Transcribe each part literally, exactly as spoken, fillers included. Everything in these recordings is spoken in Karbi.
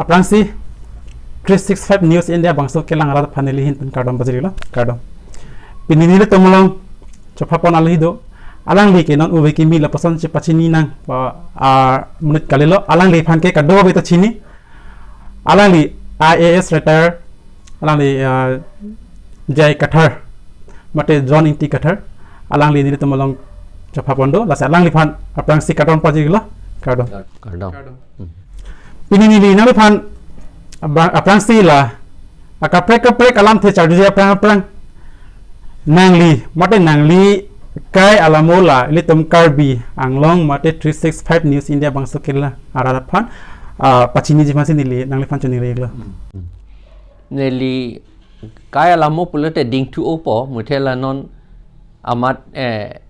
Aphrangsi three six five News India bangso kelang arat aphan neli ahin pen kardom pajirlo, kardom. Pini nelitum along chopha pon alangli do, alangli ke non ove kimi lapuson si pachini nang, ah, ah, monit kalilo, alangliphan ke kadokave ta chini, alangli I A S retire, alangli, ah, J I Kathar, mate John Ingti Kathar, alangli nelitum along chopha pon do, lasi alangliphan aphrangsi kardom pajirlo, kardom. Kardom. Pini neli nangliphan abang, aphrangsi la akaprek kaprek alamthe charjuji aphrang aphrang. Nangli, mate nangli kai alamo la ilitum Karbi Anglong mate three six five News India bangso kelang arat aphan, ah, pachiniji aphansi neli nangliphan choningri lo. Neli kai alamo pulote dingthu-opo, muthe la non amat, eh,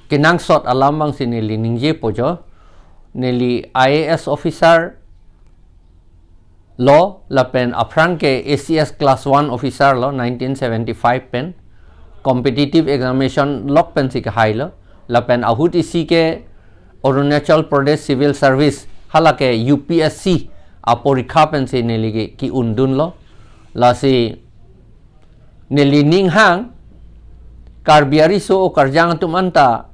kenangsot alam abangsi neli ningjepo jo. Neli I A S officer lo, lapen aphrang ke A C S class one officer lo, nineteen seventy-five pen competitive examination lok pensi kehailo, lapen ahut isi ke Arunachal Pradesh Civil Service, hala ke U P S C aporikha pensi neli ke ki-undunlo. Lasi neli ning hang Karbi ariso o karjang atum anta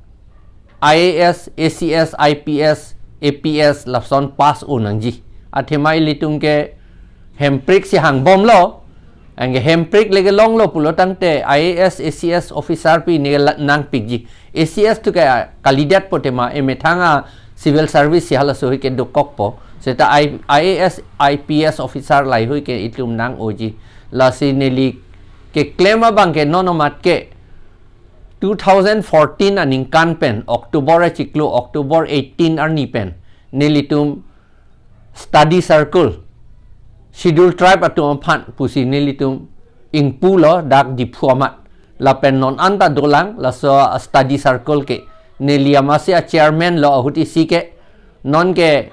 I A S, A C S, I P S, A P S lapuson pass-o nangji. Athema ilitum ke hemprik si hangbomlo, anke hemprik leke longlo pulo tangte I A S, A C S officer pi ne la-, nangpikji. A C S tu ke, ah, kalidet po tema emethang a civil service si halaso hui ke dokokpo. Seta I-, I A S, I P S officer lahei hui ke itum nang-oji. Lasi neli keklem abang ke non amat ke two thousand fourteen aningkan pen, October achiklo, October eighteen arni pen, nelitum study circle, Scheduled Tribe atum aphan pusi nelitum ingpulo dak Diphu amat. Lapen non anta dolang laso study circle ke. Neli amatsi a chairman lo ahut isi ke. Nonke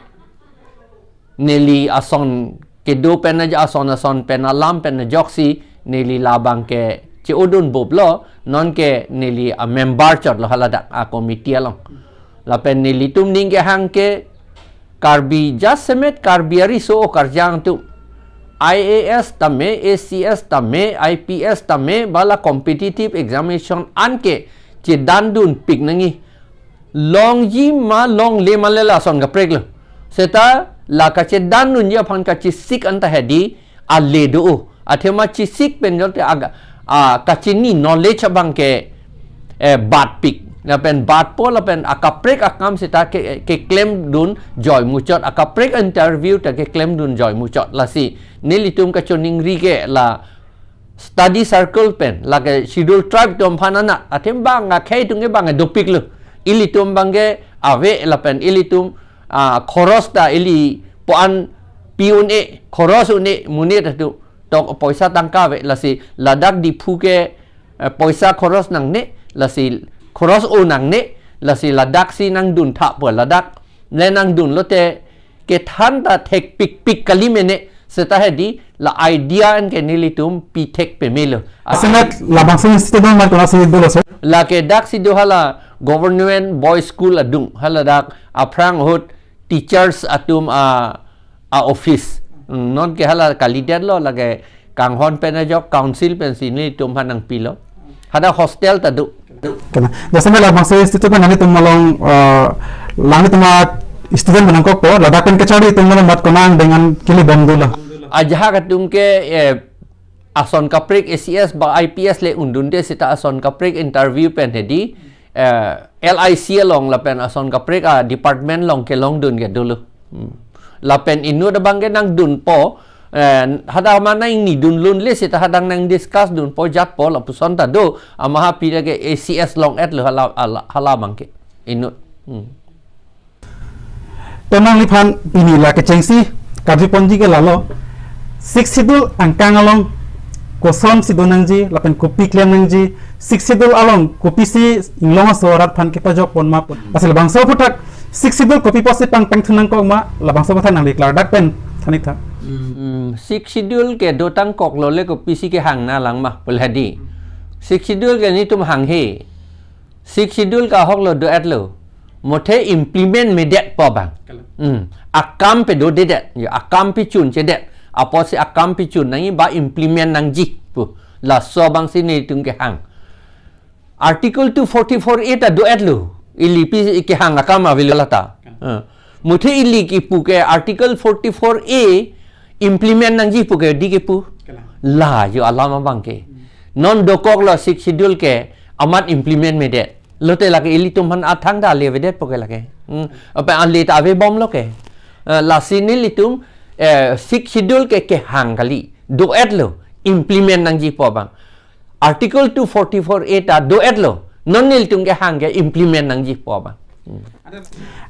neli ason kedo pen aja ason ason pen alam pen ajoksi neli labang ke che-odun boplo, nonke neli a member chotlo haladak a committee along. Lapen nelitum ning kehang ke Karbi jasemet Karbi ariso o karjang atum I A S tame, A C S tame, I P S tame, ba la competitive examination anke chedandunpik nangji. Longji ma longle ma le lason kaprek lo. Seta la kachedandunji aphan kachesik anta hedi ale do-o. Athema chesik pen jote aga, ah, kachini knowledge abang ke, eh, batpik. Lapen batpo lapen akaprek akam seta ke, keklemdun joi muchot. Akaprek interview ta keklemdun joi muchot. Lasi nelitum kachoningri ke la study circle pen, lake Scheduled Tribe atum aphan anak, athema bang akhei atum ke bang dopiklo. Ilitum abang ke ave lapen ilitum, ah, khoros ta ili puan pi un-e, khoros un-e, monit atum tok poisa tangka ave, lasi ladak Diphu ke, eh, poisa khoros nangne, lasi khoros-o nangne, lasi ladaksi nangduntha pu ladak le nangdunlote kethan ta thekpikpik kali mene, seta hedi la idea anke nelitum pithek pemelo. Semet labangso institute amat konatsi dolo, sir? Lake daksi do hala Government Boys School adung, haladak aphrang ahut teachers atum a, a office. Hmm, nonke hala kalidet lo, lake kanghon pen ajok council pensi nelitum aphan nangpilo. Hadak hostel ta do. Kena. Jasemet labangso institute pen nanglitum along, eh, nanglitum a student nangkokpo, ladak pen kacharli atum along mat konat dengan kili bom dolo. Ajahak atum ke, eh, ason kaprek A C S ba I P S le undunde seta ason kaprek interview pen hedi, eh, L I C along lapen ason kaprek a department along kelongdun ke dolo. Hmm. Lapen inut abang ke nangdunpo, eh, hadak ma nang ingni dunlunle seta hadak nang discuss dunpo jatpo lapuson ta do, amaha pida ke A C S along-etlo hala, hala, hala abang ke. Inut. Hmm. To nangliphan pini la kechengsi karjuponji ke lalo, Sixth Schedule angkang along kosonsi do nangji lapen kopi klem nangji, Sixth Schedule along kopisi inglong aso arat aphan kepajok pon ma pu. Lasi labangso aphuthak Sixth Schedule kopi pusi pangpengthu nangkok ma, labangso aphuthak nangli klardak pen than-ik tha. Hmm, Sixth Schedule ke dotangkoklo le kopisi kehang nanglang ma pu hedi. Sixth Schedule ke nelitum hanghe. Sixth Schedule ke ahoklo do-etlo. Muthe implement medet pu abang. Kalang. Hmm. Akam pedodedet. Ya, akam pichun chedet. Apotsi akam pichun nangji ba implement nangji pu. Laso abangsi nelitum kehang. Article two forty-four A ta do-etlo. Ili pi kehang akam avelo lata. Kalang. Eh. Muthe ili kipu ke Article forty-four A implement nangji pu ke di kipu. Kalang. La jo alam abang ke. Hmm. Non dokoklo Sixth Schedule ke amat implement medet. Lote lake ilitum aphan athang ta ale avedet pu ke lake. Hmm. Apa ale ta avebomlo ke. Eh, lasi nelitum, eh, Sixth Schedule ke kehang kali. Do-etlo. Implement nangji pu abang. Article two forty-four A ta do-etlo. Non nelitum kehang ke implement nangji pu abang. Hmm.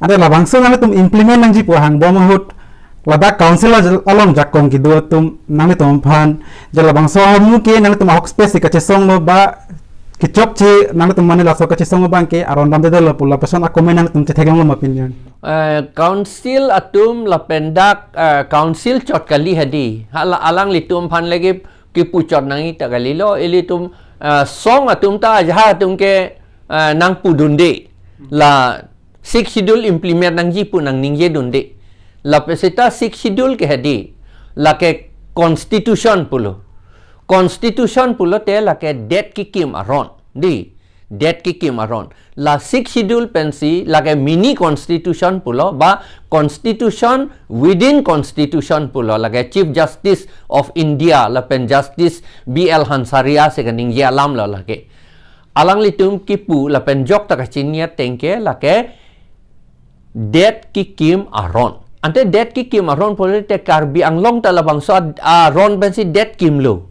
Ante labangso nanglitum implement nangji pu hangbom ahut ladak council al-, along jakong kedo atum nanglitum aphan je labangso ahormu ke nanglitum ahok space kachesonglo ba kechokche nanglitum mane laso kachesong abang ke aron damdedetlo pu lapuson akomen nanglitum chetheklonglo ma pini? Eh, council atum lapen dak, eh, council chot kali hadi. Hala alanglitum aphan lagi kipuchot nangji ta kalilo, ilitum, ah, song atum ta ajahak atum ke, ah, nangpudunde. La Sixth Schedule implement nangji pu nangningjedunde. Lapen seta Sixth Schedule ke hadi. Lake constitution pulo. Constitution pulote lake det kekim aron. Di. Det kekim aron. La Sixth Schedule pensi lake mini constitution pulo ba constitution within constitution pulo, lake Chief Justice of India lapen Justice B L Hansaria si kaningje alamlo lake. Alanglitum kipu lapen jok ta kachini ateng ke lake det kekim aron. Ante det kekim aron pulote Karbi Anglong ta labangso ad-, aron pensi det kimlo.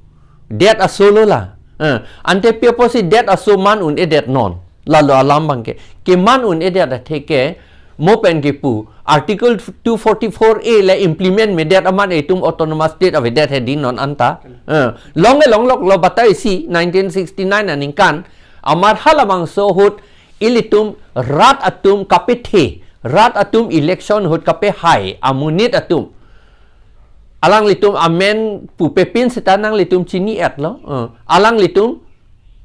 Det asolo la. Eh, ante pi apotsi det aso man un-edet non. Lalo alam abang ke. Keman un-edet athe ke mo pen kipu. Article two forty-four A le implement medet amat itum autonomous state avedet hedi non anta. Eh, long e longloklo batai si nineteen sixty-nine aningkan amat halabangso ahut ilitum rat atum kapethe, rat atum election ahut kapehai amonit atum. Alanglitum amen pupepin seta nanglitum chini-etlo. Eh, alanglitum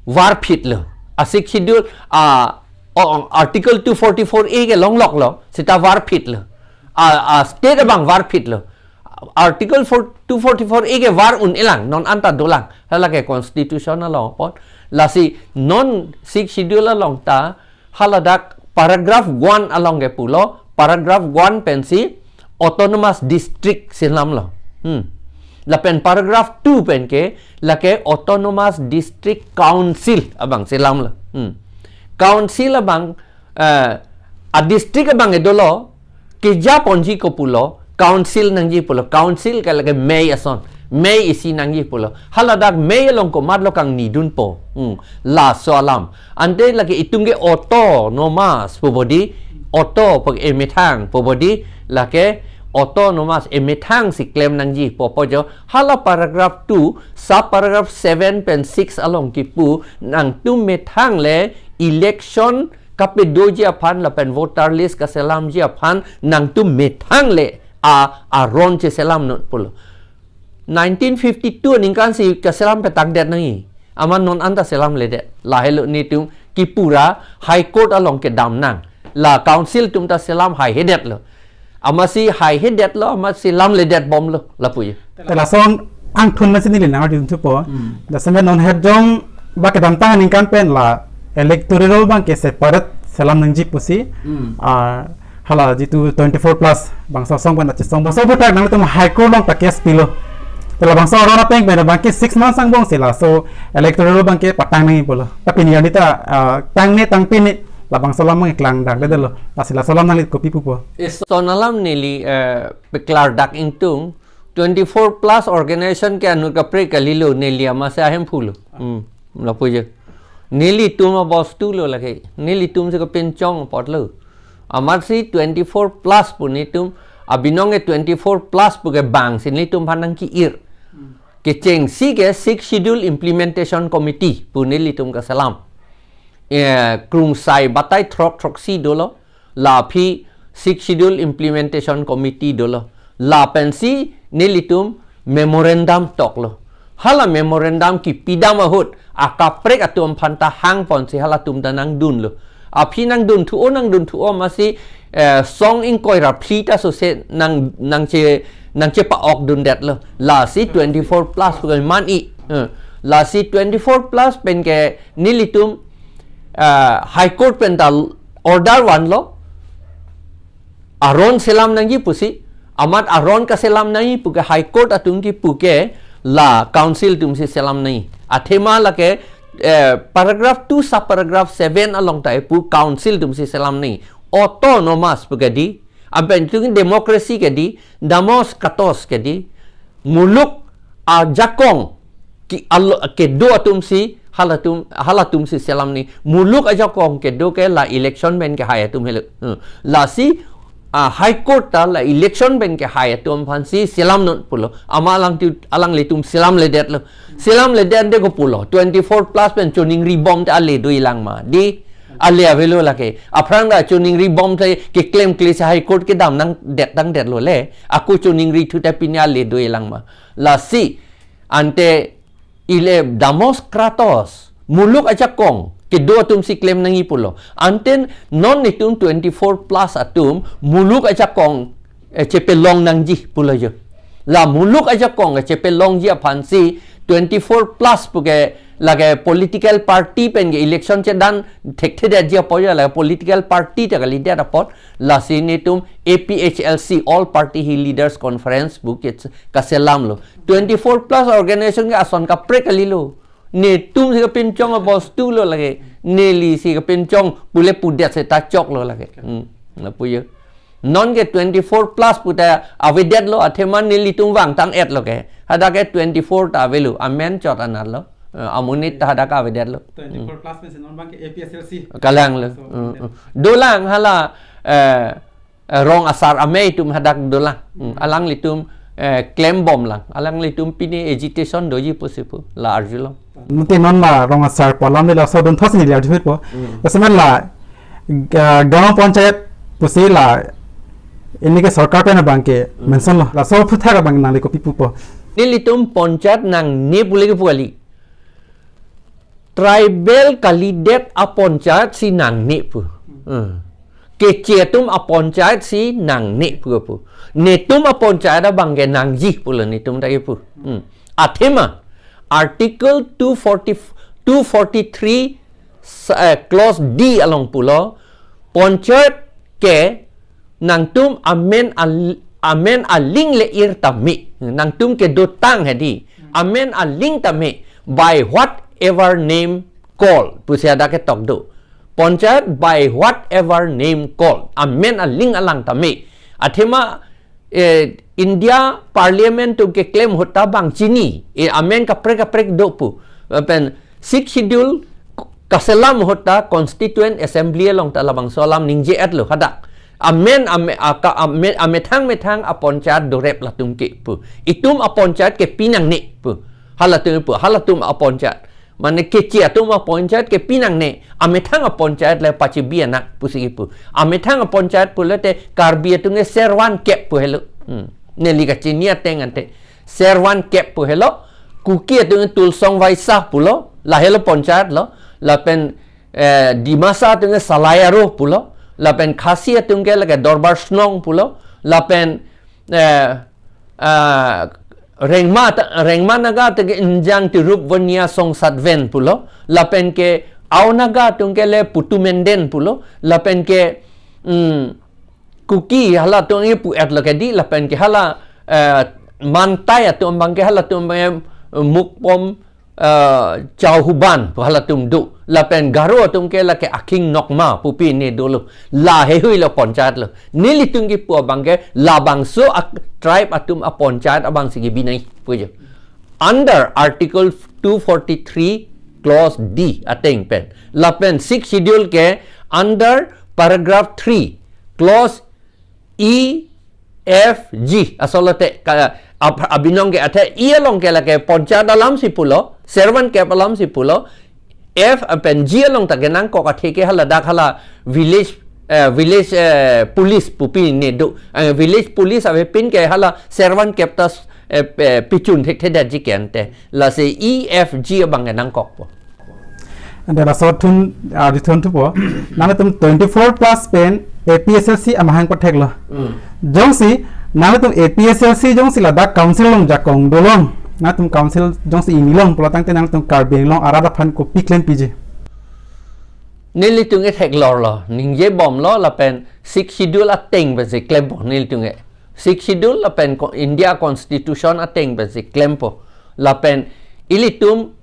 varphitlo. A Sixth Schedule, a, o, Article two forty-four A ke longloklo, seta varphitlo. A, a state abang varphitlo. Article four, two forty-four A ke var un-elang, non anta dolang. Halake constitution along apot. Lasi non Sixth Schedule along ta haladak paragraph one along ke pulo, paragraph one pensi autonomous district selamlo. Hmm. Lapen paragraph two pen ke lake autonomous district council abang selamlo. Hmm. Council abang, eh, a district abang edolo, kejaponji ko pulo, council nangji pulo, council ke lake mei ason, mei isi nangji pulo. Haladak mei along komatlo kangnidunpo. Hmm, laso alam. Ante lake itum ke autonomous pu bodi, auto pu emethang pu bodi, lake autonomous emethang si klem nangji pu apo jo. Hala paragraph two, sub paragraph seven pen six along kipu, nangtum methang le election kapedoji aphan lapen voter list kaselamji aphan nangtum methang le a, aron cheselam non pulo. Nineteen fifty-two aningkan si kaselam petangdet nangji. Amat non anta selamledet. Lahelo netum kipu ra High Court along kedam nang. La council atum ta selam haihedetlo. Amatsi haihedetlo, amatsi lamledetbomlo, lapu-i. Te lason angthun masi neli nang-arjuthupo. Hmm. Jasemet non hepjong ba kedamtang aningkan pen la electoral roll abang ke separate selam nangji pusi. Hmm. Ah, hala jitu twenty-four plus bangso asong pen achesong. Bangso aphuthak nanglitum High Court along ta case pilo. Te labangso aron ateng pen abang ke six months angbong si laso electoral roll abang ke patang nangji pulo. Tapi ni arni ta, ah, tangne tangpine labangso alam abang klangdakledetlo. Lasi laso alam nangli kopi pupo? Eson alam neli, eh, peklardak ingtung, twenty-four plus organization ke anut kaprek kalilo, neli amatsi ahemphulo. Hmm, lapu-i. Nelitum abostulo lake. Nelitum si kapinchong apotlo. Amatsi twenty-four plus pu netum, abinong e twenty-four plus pu ke bang si nelitum aphan nangki-ir. Kechengsi ke Sixth Schedule Implementation Committee pu nelitum kaselam. Eh, krungsai batai throk throksi dolo. La aphi Sixth Schedule Implementation Committee dolo. Lapensi nelitum memorandum toklo. Hala memorandum kipidam ahut akaprek atum aphanta hangponsi halatum ta nangdunlo. Aphi nangdunthu-o, nangdunthu-o masi, eh, song ingkoi ra phli ta sose nang, nangche, nangchepa-ok dundetlo. Lasi twenty-four plus pu ke man-i. Eh, lasi twenty-four plus pen ke nelitum, eh, High Court pen ta order vanlo. Aron selam nangji pusi, amat aron kaselam nangji pu ke High Court atum kipu ke la council atumsi selam nangji. Athema lake, eh, paragraph two sub paragraph seven along ta kipu council atumsi selam nangji. Autonomous pu ke di, ampen tung democracy ke di, damos kratos ke di, muluk ajakong ke alo, kedo atumsi, halatum, halatumsi selam nangji. Muluk ajakong kedo ke la election pen kehai atum helo. Hmm. Lasi, ah, High Court ta la election pen kehai atum aphansi selamnon pulo. Amat alangtum, alanglitum selamledetlo. Selamledet de ko pulo. Twenty-four plus pen choningri bom te ale dolang ma. Di, ale avelo lake. Aphrang ta choningri bom te keklemkle si High Court kedam nangdet tangdetlo le. Ako choningrithu te pine ale dolang ma. Lasi, ante ile damos kratos, muluk ajakong kedo atumsi klem nangji pulo. Anten non netum twenty-four plus atum muluk ajakong, eh, chepelong nangji pulo jo. La muluk ajakong, eh, chepelongji aphansi twenty-four plus pu ke lake political party pen ke election chedan thekthedetji apot jo, lake political party ta kalidet apot, lasi netum A P H L C, All Party Hill Leaders Conference pu ke kaselamlo. Twenty-four plus organization ke ason kaprek kalilo. Netumsi kapinchong abostulo lake. Nelisi kapinchong pule pudet seta choklo lake. Hmm. Lapu jo. Non ke twenty-four plus pu ta avedetlo, athema nelitum vangtang-etlo ke. Hadak ke twenty-four ta avelo. Amen chot anarlo. Eh, amonit ta hadak avedetlo. Hmm. Twenty-four plus pen si non abang ke A P H L C. Kalanglo. So, hmm, hmm. Dolang hala, eh, eh, rong asar amei atum hadak dolang. Hmm, alanglitum, eh, klembomlang. Alanglitum pine agitation doji pusi pu. La arjulong. Nute non la rong asar pu alam de laso dunthos ni le arjupo. Hmm. Laso amen la, eh, gaon panchayat pusi la, ini ke sorkar pen abang ke, hmm, mention lo. Laso aphuthak abang nangli kopi pupo. Nelitum panchayat nangne pule ke pu kali. Tribal kalidet apanchayat si nangne pu. Hmm. Keche atum apanchayat si nangne pu pu. Netum apanchayat abang ke nangji pulo netum ta kipu. Hmm. Athema Article two forty, two forty-three s-, eh, clause D along pulo, panchayat ke nangtum amen al-, amen aling le-ir tame. Nangtum kedotang hedi. Amen aling tame. By whatever name called. Pusi hadak ketok do. Panchayat by whatever name called. Amen aling alang tame. Athema, eh, India Parliament atum keklem ahut ta bang chini. Eh, amen kaprek kaprek do pu. Lapen Sixth Schedule kaselam ahut ta Constituent Assembly along ta labangso alam ningje-etlo hadak. Amen, ame-, aka-, ame-, amethang methang apanchayat dorep latum ke pu. Itum apanchayat ke pinangne pu. Halatum pu, halatum apanchayat. Mane keche atum apanchayat ke pinangne. Amethang apanchayat le pachibi anak pusi kipu. Amethang apanchayat pulote Karbi atum ke servan kep pu helo. Hmm. Neli kachini ateng ante. Servan kep pu helo. Kuki atum ke Tulsong Vaisa pulo. Lahelo panchayat lo. Lapen, eh, Dimasa atum ke Salai Aro pulo. Lapen Khasi atum ke lake Dorbar Snong pulo. Lapen, eh, ah, Rengma ta-, Rengma Naga atum ke Injang Tirup Vonia Song Satven pulo. Lapen ke Ao Naga atum ke le Putu Menden pulo. Lapen ke, mm, Kuki halatum ke pu-etlo ke di, lapen ke hala, eh, Mantai atum abang ke halatum abang ke Mukpom, eh, Chauhuban pu halatum do. Lapen Garo atum ke lake Akhing Nokma pu pine dolo. La heihui lo panchayat lo. Nelitum kipu abang ke labangso ak-, tribe atum apanchayat abang si kebinai pu jo. Under Article two forty-three Clause D ateng pen. Lapen Sixth Schedule ke under paragraph three, clause E, F, G. Asolote ka, ab-, abinong ke athe E along ke lake panchayat alam si pulo, servan kep alam si pulo, F pen G along ta kenangkok athe ke haladak hala village, eh, village, eh, police pu pine do. Eh, village police avepin ke hala servan kep ta, eh, pe-, pichun thekthedetji ke ante. Lasi E, F, G abang kenangkokpo. Ante laso athun, arjuthunthupo. Nangtum twenty-four plus pen A P H L C amahang patheklo. Hmm. Jongsi, nangtum A P H L C jongsi ladak council along jakong dolong. Nangtum council jongsi inglong pulo tangte nangtum Karbi Anglong arat aphan kopi klempiji. Nelitum ke theklorlo, ningjebomlo lapen Sixth Schedule ateng pensi klempo nelitum ke. Sixth Schedule lapen ko-, India Constitution ateng pensi klempo. Lapen ilitum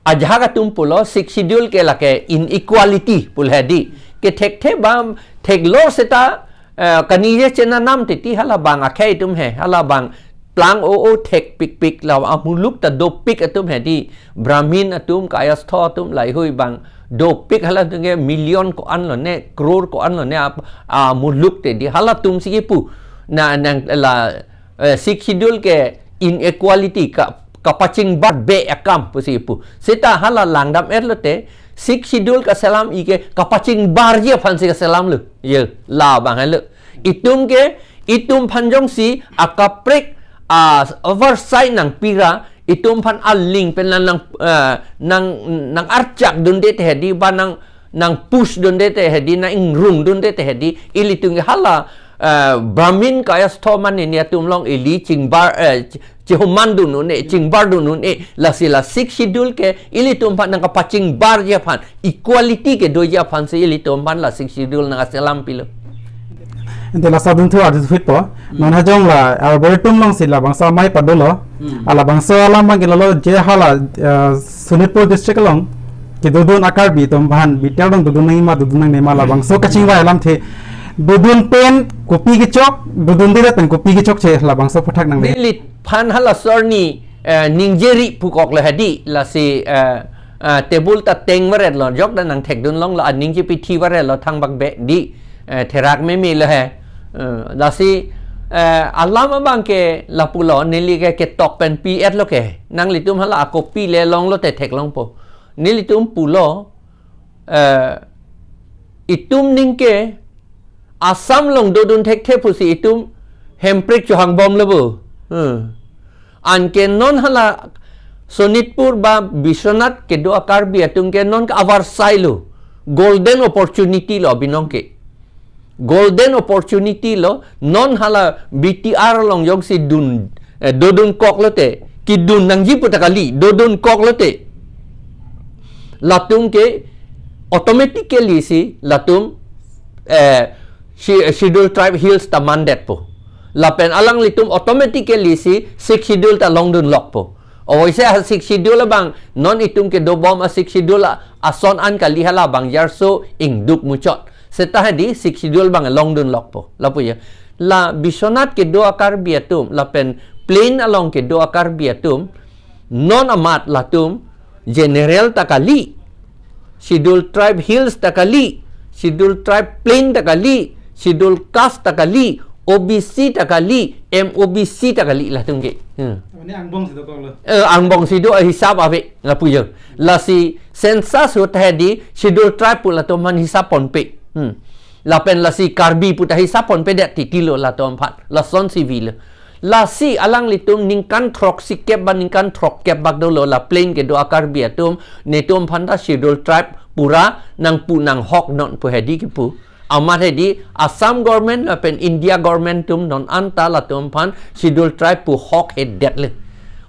ajahak atum pulo Sixth Schedule ke lake inequality pu hedi. Kethekthe bang theklor seta, eh, kaningje chenam titi halabang akhei atum he, halabang plang o o thekpikpik la amuluk ta dopik atum hedi. Brahmin atum, kayastho atum, laheihui bang dopik, halatum ke million ko-an lone, crore ko-an lone ap-, amuluk te di. Halatumsi kipu. Na nang la, eh, Sixth Schedule ke inequality ka, kapachingbarbe akam pusi kipu. Seta hala langdam-et lote, Sixth Schedule kaselam-i ke kapachingbarji aphansi kaselamlo. Ye, labang helo. Itum ke, itum aphan jongsi akaprek, ah, oversight nangpira, itum aphan aling pen nang, nang, eh, nang, nang archak dunde te hedi, ba nang, nang push dunde te hedi, nang ingrung dunde te hedi, ilitum ke hala, eh, Brahmin kayastho mane ni atum along ili chingbar, eh, ch-, chihumandun un-e, chingbar dun un-e, lasi la Sixth Schedule ke ilitum aphan nang kapachingbarji aphan, equality kedoji aphansi ilitum aphan la Sixth Schedule nang kaselam pilo. Ante laso adunthu arjuphitpo. Hmm. Non hajong la Arboretum alongsi labangso amei padolo. Hmm. Alabangso alam abang ke lalo je hala, eh, Sonitpur district along kedodun a-Karbi atum aphan B T R along dodun nangji ma dodun nangne ma labangso kachingvai alamthe dodun pen kopi kechok, dodundedet pen kopi kechokche labangso aphuthak nangne. Neli aphan halaso arni, eh, ningjeri pukoklo hedi, lasi, eh, eh, table ta teng varetlo, jok ta nangthekdun longlo, aning chepithi varetlo thangbak be di, eh, therak memelo he. Eh, lasi, eh, alam abang ke lapulo, neli ke ketok pen pi-etlo ke. Nanglitum hala akopi le longlo te theklongpo. Nelitum pulo, eh, itum ningke Assam along dodun thekthe pusi itum Hemprek chohangbomlo bo. Hmm. Anke non hala Sonitpur ba Biswanath kedo a-Karbi atum ke non ke avarsailo. Golden opportunity lo abinong ke. Golden opportunity lo, non hala B T R along jongsi dun, eh, dodun koklo te, kedun nangji pu ta kali, dodun koklo te. Latum ke automatically si latum, eh, Sche-, Schedule Tribe Hills ta mandetpo. Lapen alanglitum automatically si Sixth Schedule ta longdun lokpo. Oise a Sixth Schedule abang, non itum kedobom a Sixth Schedule a, ason an kali halabang jarso ingduk muchot. Seta hedi Sixth Schedule abang longdun lokpo. Lapu ya. La Biswanath kedo a-Karbi atum, lapen Plain along kedo a-Karbi atum, non amat latum General ta kali, Schedule Tribe Hills ta kali, Schedule Tribe Plain ta kali, Schedule Caste ta kali, O B C ta kali, M O B C ta kali latum ke. Hmm. Mane angbong si dokoklo. Eh, angbong si do hisap ave lapu ya. Lasi census ahut hedi Schedule Tribe pu latum aphan hisap ponpe. Hmm. Lapen lasi Karbi pu ta hisap ponpedet titilo latum aphan. Lasonsi vilo. Lasi alanglitum ningkan throksi kep ba ningkan throkkep bak dolo la Plain kedo a-Karbi atum, netum aphan ta Schedule Tribe pura nangpu nanghok non pu hedi kipu. Amat hedi Assam government lapen India government atum non anta latum aphan Schedule Tribe pu hok hedet le.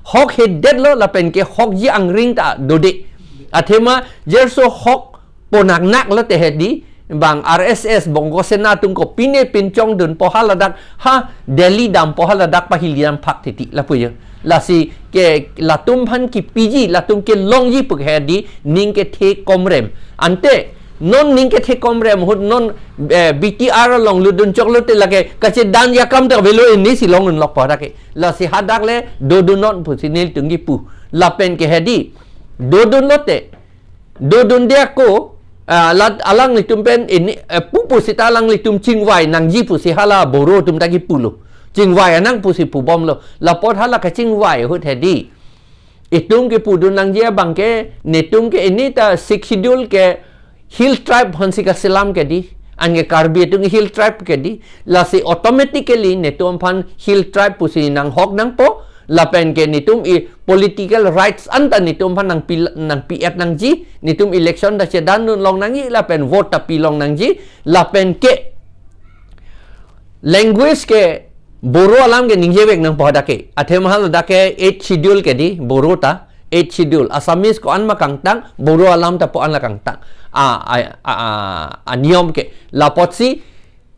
Hok hedet lo lapen ke hokji angring ta dode. Athema jerso hok ponaknak lo te hedi, bang R S S, Bongo Sena atum ko pine pinchongdunpo haladak, ha Delhi dampo haladak pahili dam phak titi lapu ya. Lasi ke latum aphan kipiji, latum kelongji pu hedi, ning kethe komrem. Ante, non ning kethe komrem ahut non, eh, B T R along ludun choklo te lake, kachedanji akam ta avelo, ini si longdun lokpo dak ke. Lasi hadak le dodun non pusi nelitum kipu. Lapen ke hedi, dodunlo te, dodunde ako, ah, lat alanglitum pen ini, eh, pupu seta alanglitum chingvai nangji pusi hala Boro atum ta kipulo. Chingvai anang pusi pubomlo. Lapot hala kachingvai ahut hedi. Itum kepudun nangji abang ke, netum ke ini ta Sixth Schedule ke Hill Tribe aphansi kaselam ke di. Anke Karbi atum ke Hill Tribe ke di. Lasi automatically netum aphan Hill Tribe pusi nanghok nangpo. Lapen ke netum i political rights anta netum aphan nangpi, nangpi-et nangji, netum election ta chedandun long nangji, lapen vote ta pi long nangji, lapen ke language ke Boro alam ke ningjevek nangpo hadak ke. Athema haladak ke eighth schedule ke dei, Boro ta, eighth schedule. Assamese ko-an ma kangtang, Boro alam ta po-an la kangtang. A, a, a, a, a niyom ke. Lapotsi,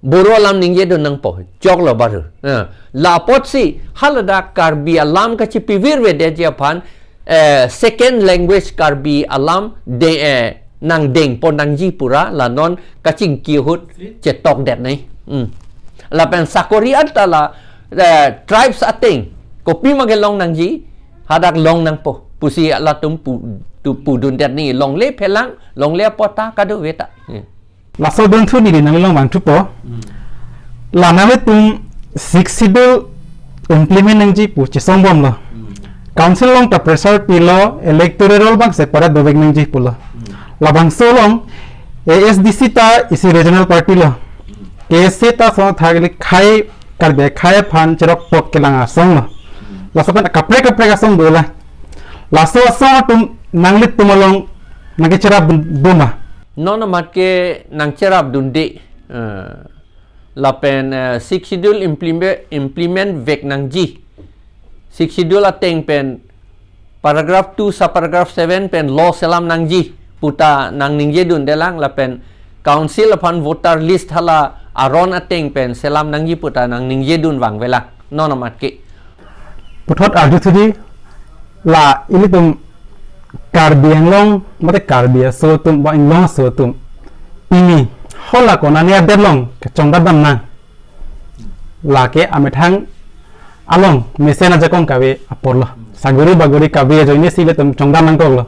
Boro alam ningjedun nangpo, choklo baru. Eh, lapotsi, haladak Karbi alam kachipivirvedetji aphan, eh, second language Karbi alam de, eh, nangdengpon nangji pura, la non kachingki ahut chetokdet nai. Hmm. Lapen sakori anta la, eh, tribes ateng, kopima ke long nangji, hadak long nangpo. Pusi latum pu, tu pudundet nai, longle phelang, longle apot ta kadokave ta. Hmm. Laso adunthu neli nanglong vangthupo. Hmm. La nanglitum Sixth Schedule implement nangji pu chesongbomlo. Hmm. Council along ta pressure pilo, electoral roll abangsi parat dovek nangji pulo. Hmm. Labangso along A S D C ta isi regional party lo. K S A ta ason athak ili khei, Karbi akhei aphan cherokpok kelang asong lo. Hmm. Laso pen kaprek kaprek asong dolang. Laso asong atum nanglitum along nangkecherap dun-, dun ma? Non amat ke nangcherapdunde, eh, lapen, eh, Sixth Schedule implime-, implement vek nangji. Sixth Schedule ateng pen paragraph two subparagraph seven pen law selam nangji puta nangningjedundelang, lapen council aphan voter list hala aron ateng pen selam nangji puta nangningjedun vangvelang. Non amat ke. Puthot arjuthuji, la ilitum Karbi Anglong, mate Karbi aso atum, ba Anglong aso atum, pini hala konane adet along kechongdat dam nang. Lake amethang along mesen ajakong kave apor lo. Saguri baguri kave ajoine si ilitum chongdat nangkoklo.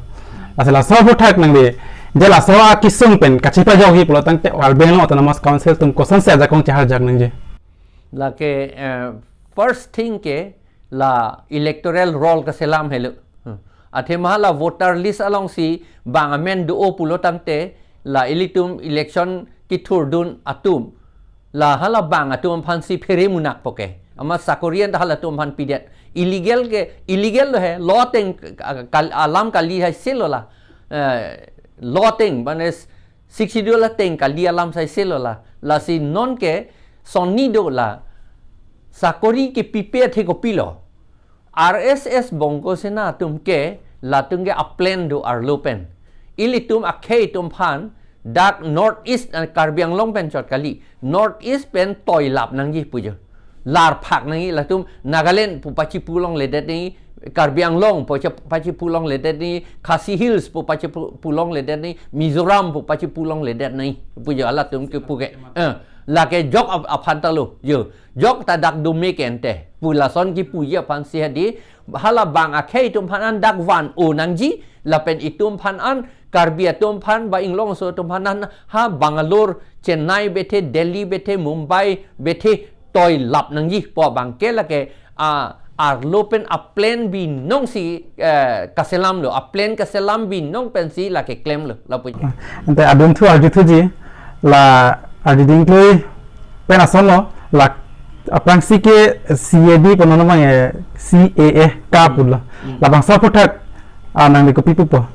Lasi laso aphuthak nangli, je laso akesung pen kachepajokji pulo tangte Karbi Anglong Autonomous Council atum kosonsi ajakong cheharjak nangji? Lake, eh, first thing ke la electoral roll kaselam helo. Hmm. Athema la voter list alongsi bang amen do-o pulo tangte la ilitum election kethurdun atum, la hala bang atum aphansi phere munak poke. Amat sakori anta halatum aphan pidet. Illegal ke, illegal lo he, law ateng, ah, kal-, alam kali hai selo la. Eh, law ateng, mane Sixth Schedule ateng kali alam sai selo la. Lasi non ke sonni do la. Sakori kepipe athe kopilo? R S S Bongo Sena atum ke latum ke aplan do arlo pen. Ilitum akhei atum aphan dak North East, eh, Karbi Anglong pen chot kali. North East pen toilap nangji pujo. Larphak nangji latum Nagaland pu pachipu longledet nangji, Karbi Anglong pu cha-, pachipu longledet nangji, Khasi Hills pu pachipu, pu longledet nangji, Mizoram pu pachipu longledet nangji pujo halatum kepu ke. Eh, lake jok ap-, aphan ta lo, jo. Jok ta dak dome ke ante. Pu lason kipuji aphansi hadi, hala bang akhei atum aphan an dak van-o nangji, lapen itum aphan an, Karbi atum aphan, ba Anglong aso atum aphan an, ha Bangalore, Chennai bethe, Delhi bethe, Mumbai bethe, toilap nangji pu abang ke lake, ah, arlo pen aplan binongsi, eh, kaselamlo, aplan kaselam binong pensi lake klemlo, lapu. Ante adunthu arjuthuji, la arjuding klui pen asonlo, la aphrangsi ke C A D pu non abang, eh, C A A ka pulo. Hmm. Labangso aphuthak, ah, nangli kopi pupo?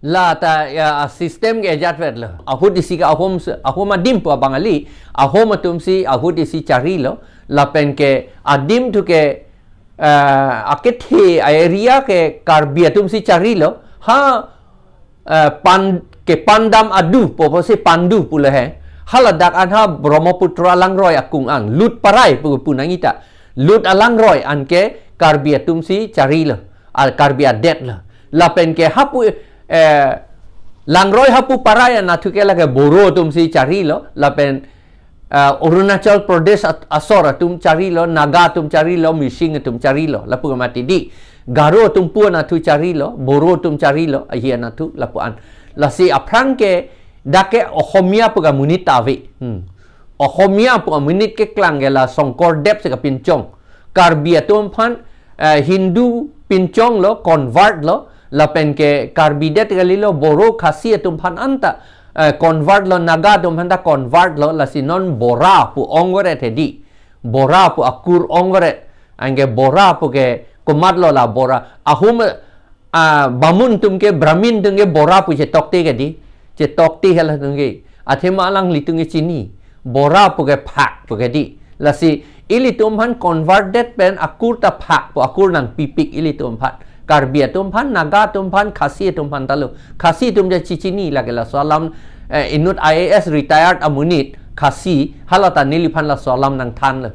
La ta, ya, system ke ajat vetlo. Ahut isi ke ahum se-, ahum adim pu abang kali, ahum atumsi ahut isi charilo, lapen ke adim thu ke, eh, akethe a-area ke Karbi atumsi charilo, ha, eh, pan, kepandam adu pu, pusi pandu pulo he. Haladak an ha Brahmaputra langroi akung ang, Lut Parai pu, pu nangji ta. Lut alangroi anke Karbi atumsi charilo, al Karbi adet lo. Lapen ke hapu, eh, langroi hapu Parai anatthu ke lake Boro atumsi charilo, lapen, eh, Arunachal Pradesh at-, asor atum charilo, Naga atum charilo, Mising atum charilo, lapu mati dei. Garo atum pu anatthu charilo, Boro atum charilo, ahi anatthu lapu an. Lasi aphrang ke dak ke Ohomia pu ke amonit ta ave. Hmm. Ohomia pu amonit keklang ke la Shongkordev si kapinchong. Karbi atum aphan, eh, Hindu pinchonglo, convert lo, lapen ke Karbi det kalilo, Boro Khasi atum aphan anta, eh, convert lo, Naga atum aphan ta convert lo, lasi non Bora pu ongvaret he dei. Bora pu akur ongvaret. Anke Bora pu ke Komatlo la Bora? Ahum, ah, Bamun atum ke, Brahmin atum ke Bora pu chetokte ke di. Chetokte halatum ke. Athema alanglitum ke chini. Bora pu ke phak pu ke di. Lasi ilitum aphan converted pen akur ta phak pu akur nangpipik ilitum aphan. Karbi atum aphan, Naga atum aphan, Khasi atum aphan ta lo. Khasi atum ta chechini lake laso alam, eh, inut I A S retired amonit Khasi, hala ta neliphan laso alam nangthanlo.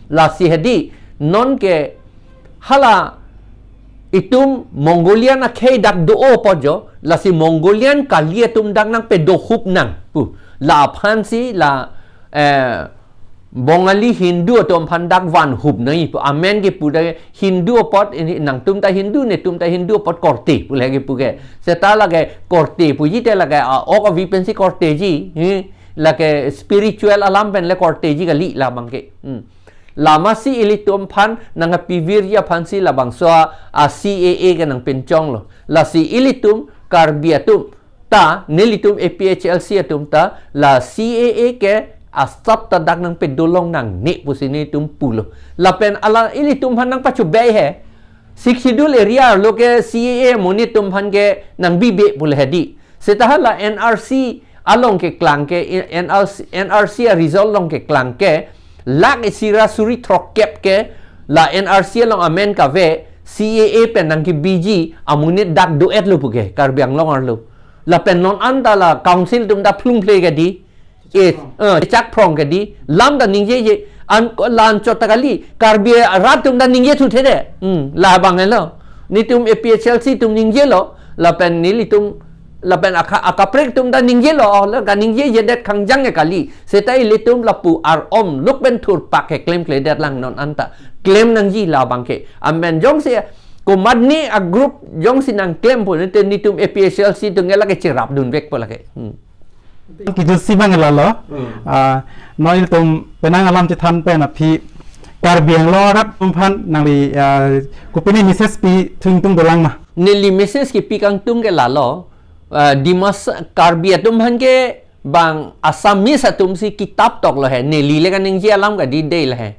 Lasi hedi, non ke hala itum Mongolian akhei dak do-o apot jo, lasi Mongolian kali atum dak nangpedohup nang pu. La aphansi la, eh, Bongali Hindu atum aphan dak vanhup nangji pu. Amen kepu dak Hindu apot, ini nangtum ta Hindu, netum ta Hindu apot korte pu lake kepu ke. Seta lake korte puji te lake, ah, ok avi pensi korteji, hi, lake spiritual alam pen le korteji kali labang ke. Hmm. Lamasi ilitum aphan nangpivirji aphansi labangso a, a C A A ke nangpinchonglo. Lasi ilitum Karbi atum ta, nelitum A P H L C atum ta, la C A A ke asap ta dak nangpedolong nangne pusi nelitum pulo. Lapen hala ilitum aphan nangpachobei he. Sixth Schedule area arlo ke C A A amonit atum aphan ke nangbibe pulo hedi. Seta hala N R C along keklang ke, N R C, N R C a result along keklang ke, lakh isi ra suri throkkep ke, la N R C along amen kave, C A A pen nangkebiji amonit dak do-etlo pu ke, Karbi Anglong arlo. Lapen non anta la council atum ta phlungphle ke di, eh, eh, chakphrong ke di, lam ta ningjeje, an, la anchot ta kali, Karbi rat atum ta ningjethu the de. Hmm, labang helo. Netum A P H L C atum ningjelo, lapen nelitum, lapen aka-, akaprek atum ta ningjelo, oh, la kaningjejedet kangjang ke kali. Seta ilitum lapu ar-om luk pen thurpak ke klemkledet lang non anta. Klem nangji labang ke. Amen jongsi komatne a group jongsi nangklem pu, nete netum A P H L C atum ke lake cherapdunvekpo lake. Hmm. Kejutsi abang lalo. Hmm. Ah, non ilitum penang alam chethan pen aphi Karbi Anglong arat atum aphan nangli, ah, kopine message pithu ingtung dolang ma? Neli message kepi kangtung ke lalo. Ah, Dimasa Karbi atum aphan ke bang Assamese atumsi kitap toklo he. Neli le kaningje alam kadi dei le he.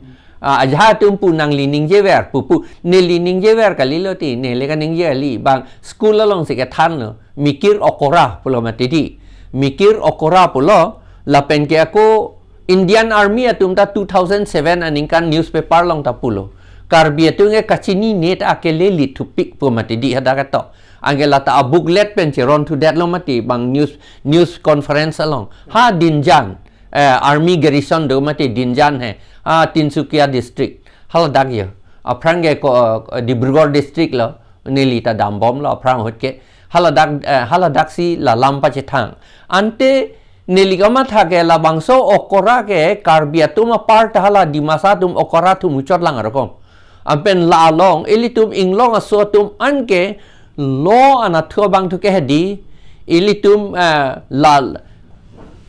Ah, ajahak atum pu nangli ningjever pu pu. Neli ningjever kalilo ti, neli kaningje kali. Bang school alongsi kethanlo. Mikir okora pulo mati di. Mikir okora pulo, lapen ke ako Indian Army atum ta two thousand seven aningkan newspaper along ta pulo. Karbi atum ke kachinine ta akele lithupik pu mati di hadak ato. Anke lata a booklet pen cheronthudetlo mati bang news, news conference along. Ha Dinjan, eh, Army Garrison do mati Dinjan he. Ha Tinsukia district. Haladak yo. Aphrang ke ko, eh, Dibrugarh district lo. Neli ta dambomlo aphrang ahut ke. Haladak, eh, haladaksi la lam pachethang. Ante neli kamatha ke labangso okora ke Karbi atum apar ta hala Dimasa atum okora thumuchot lang arokom. Anpen la along ilitum inglong aso atum anke law anatthu abangthu ke hedi, ilitum, eh, la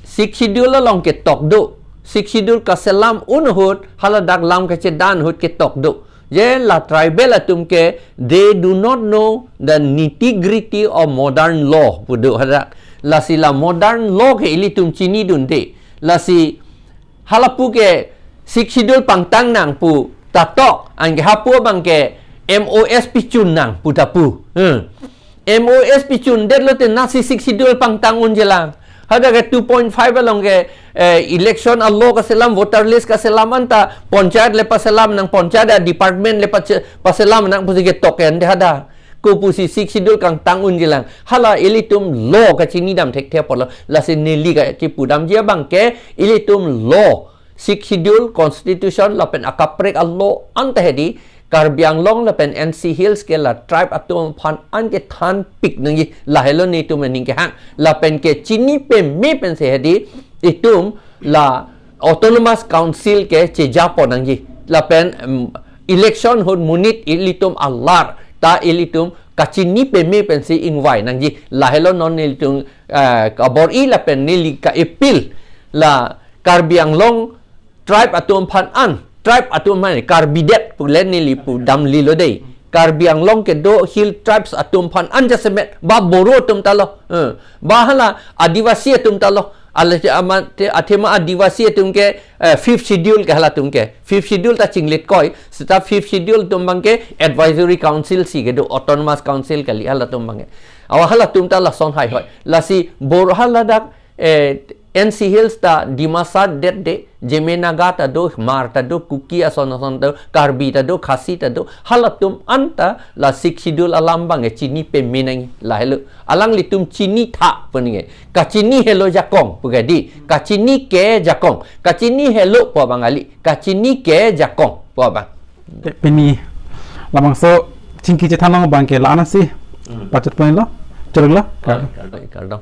Sixth Schedule along ketok do. Sixth Schedule kaselam un ahut, haladak lam kachedan ahut ketok do. Je la tribal atum ke, they do not know the nitty gritty of modern law pu do hadak. Lasi la modern law ke ilitum chinidunde. Lasi halapu ke Sixth Schedule pangtang nang pu ta tok, anke hapu abang ke M O S pichun nang pu ta pu. Hmm. M O S pichundetlo te nasi Sixth Schedule pangtang unjelang. Hadak ke two point five along ke, eh, election a-law kaselam, voter list kaselam anta, panchayat le paselam nang, panchayat a-department le pache-, paselam nang pusi ketok ke ante hadak. Kopusi Sixth Schedule kangtang unjelang. Hala ilitum law kachinidam thekthe apotlo. Lasi neli kachipudamji abang ke ilitum law, Sixth Schedule, Constitution, lapen akaprek a-law anta hedi, Karbi Anglong lapen N C Hills ke la tribe atum aphan anke thanpik nangji, lahelo netum aning kehang. Lapen ke chini peme pensi hedi, itum la Autonomous Council ke chejapon nangji. Lapen, em, election ahut monit ilitum alar ta ilitum kachini peme pensi ingvai nangji. Lahelo non nelitum, eh, kabor-i lapen neli ka-appeal la Karbi Anglong tribe atum aphan an, tribe atum aphan, Karbi det pule neli pudam lilo dei. Karbi Anglong kedo Hill Tribes atum aphan an jasemet, ba Boro atum ta lo, eh, ba hala Adivasi atum ta lo, Ala si amat te athema Adivasi atum ke, eh, fifth schedule ke halatum ke. Fifth schedule ta chinglit koi, seta fifth schedule atum abang ke advisory council si kedo, autonomous council kali halatum abang ke. Awa halatum ta lason haihoi. Lasi Bor haladak, eh, N C Hills ta Dimasa det de, Zeme Naga ta do, Hmar ta do, Kuki ason ason ta do, Karbi ta do, Khasi ta do, halatum anta la sixth schedule alam abang ke chini pame nang lahelo. Alanglitum chinitha pu nang ke. Kachini helo jakong pu ke di. Kachini ke jakong. Kachini helo pu abang kali. Kachini ke jakong pu abang. Te pini labangso chingki chethan long abang ke la-an si. Hmm. Pachut ponlo. Choriklo. Kardom. Kardom.